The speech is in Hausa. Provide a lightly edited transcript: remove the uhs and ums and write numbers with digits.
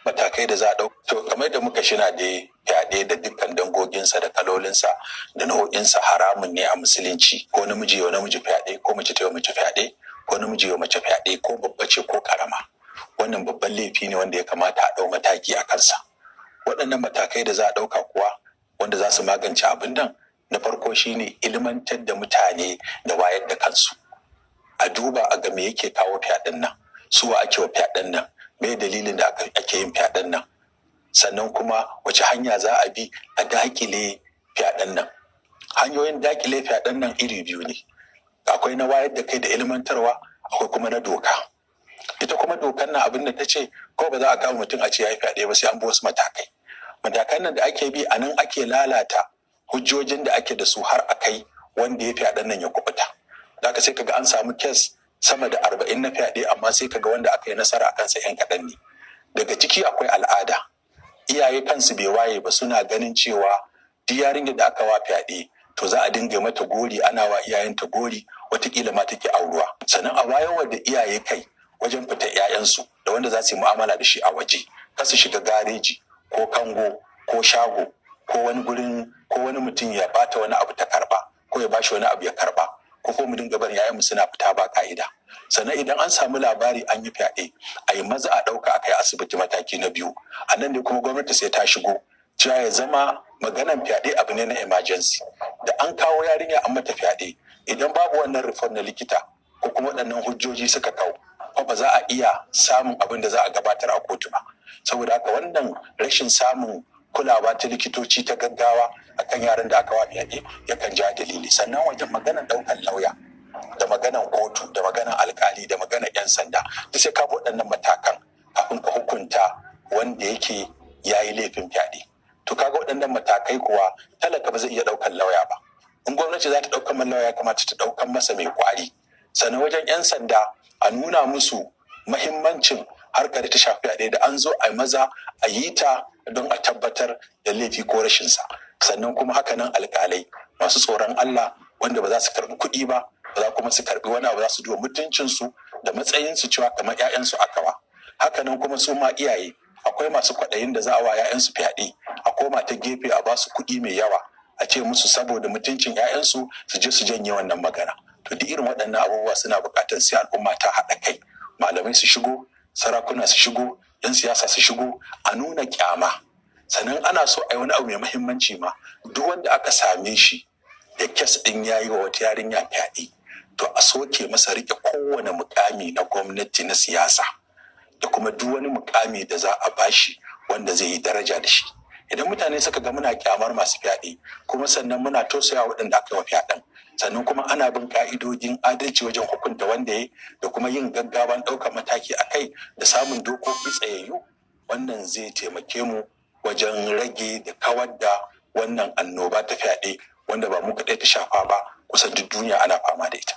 Matakai da za a ɗauka. To, kamar da muka shina da fyaɗe da dukkan dangoginsa da kalolinsa da nau'insa haramun ne a Musulunci. Ko namiji yau namiji fyaɗe, ko mace ta yau mace fyaɗe, ko namiji yau mace fyaɗe, ko babba ce ko karama. Wannan babban laifi ne wanda ya kamata a ɗau mataki a kansa. Waɗannan matakai da za a ɗauka kuwa wanda za su magance abin nan, na farko shine ilmantar da mutane da wayar da kansu. A duba a ga me yake kawo fyaɗen nan, suwa ake wa fyaɗen nan, me dalilin da ake yin fyaɗen nan, sannan kuma wace hanya za a bi a dakile fyaɗen nan. Hanyoyin dakile fyaɗen nan iri biyu ne: akwai na wayar da kai da ilmantarwa, akwai kuma na doka. Ita kuma dokan nan, abin da ta ce, ko ba za a kama mutum a ce ya yi fyaɗe ba sai an bi wasu matakai. Matakan nan da ake bi, a nan ake lalata hujjojin da ake da su har a kai wanda ya fyaɗen nan ya kubuta. Da sai kaga an samu case sama da 40 na fyaɗe, amma sai kaga wanda aka yi nasara a kansa 'yan kaɗan ne. Daga ciki akwai al'ada. Iyaye kansu bai waye ba, suna ganin cewa duk yarinyar da aka wa fyaɗe, to za a dinga mata gori, ana wa iyayenta gori, watakila ma take auruwa. Sannan a wayarwa da iyaye kai wajen fita 'ya'yansu da wanda za su yi mu'amala da shi a waje, kar su shiga gareji ko kango ko shago ko wani gurin, ko wani mutum ya bata wani abu ta karba, ko ya bashi wani abu ya karba, ko mu dinga barin 'ya'yanmu suna fita ba ka'ida. Sannan idan an samu labari an yi fyaɗe, a yi maza a ɗauka a kai asibiti. Mataki na biyu a nan ne kuma gwamnati sai ta shigo, cewa ya zama maganan fyaɗe abu ne na emergency. Da an kawo yarinya an mata fyaɗe, idan babu wannan report na likita ko kuma waɗannan hujjoji suka kawo, ko ba za a iya samun abin da za a gabatar a kotu ba. Saboda haka wannan rashin samun kulawa ta likitoci ta gaggawa akan yaran da aka wa fyaɗe yakan ja dalili. Sannan wajen maganan ɗaukar lauya da maganan kotu da maganan alkali da maganan 'yan sanda, duk sai ka bi waɗannan matakan kafin ka hukunta wanda yake ya yi laifin fyaɗe. To, kaga waɗannan matakai kuwa talaka ba zai iya ɗaukar lauya ba. In gwamnati za ta ɗaukar man lauya, ya kamata ta ɗaukar masa mai kwari. Sannan wajen 'yan sanda, a nuna musu mahimmancin harkar da ta shafi fyaɗe, da an zo a maza a yi ta don a tabbatar da laifi ko rashinsa. Sannan kuma hakanan alkalai masu tsoron Allah, wanda ba za su karɓi kuɗi ba, ba za kuma su karɓi wani abu, za su duba mutuncinsu da matsayinsu, cewa kamar 'ya'yansu aka wa. Hakanan kuma su ma iyaye, akwai masu kwaɗayin da za a wa 'ya'yansu fyaɗe, a koma ta gefe a ba su kuɗi mai yawa, a ce musu saboda mutuncin 'ya'yansu su je su janye wannan magana. To, duk irin waɗannan abubuwa suna buƙatar sai al'umma ta haɗa kai, malamai su shigo, sarakuna su shigo, 'yan siyasa su shigo, a nuna kyama. Sannan ana so a yi wani abu mai muhimmanci ma: duk wanda aka same shi da case ɗin ya yi wa wata yarinya fyaɗe, to a soke masa rike kowane mukami na gwamnati, na siyasa, da kuma duk wani mukami da za a bashi wanda zai yi daraja da shi. Idan mutane suka ga muna kyamar masu fyaɗe, kuma sannan muna tausaya waɗanda aka yi wa fyaɗen, sannan kuma ana bin ka'idojin adalci wajen hukunta wanda ya, da kuma yin gaggawan ɗaukar mataki a kai, da samun dokoki tsayayyu, wannan zai taimake mu wajen rage da kawar da wannan annoba ta fyaɗe, wanda ba mu kaɗai ta shafa ba, kusan duk duniya ana fama da ita.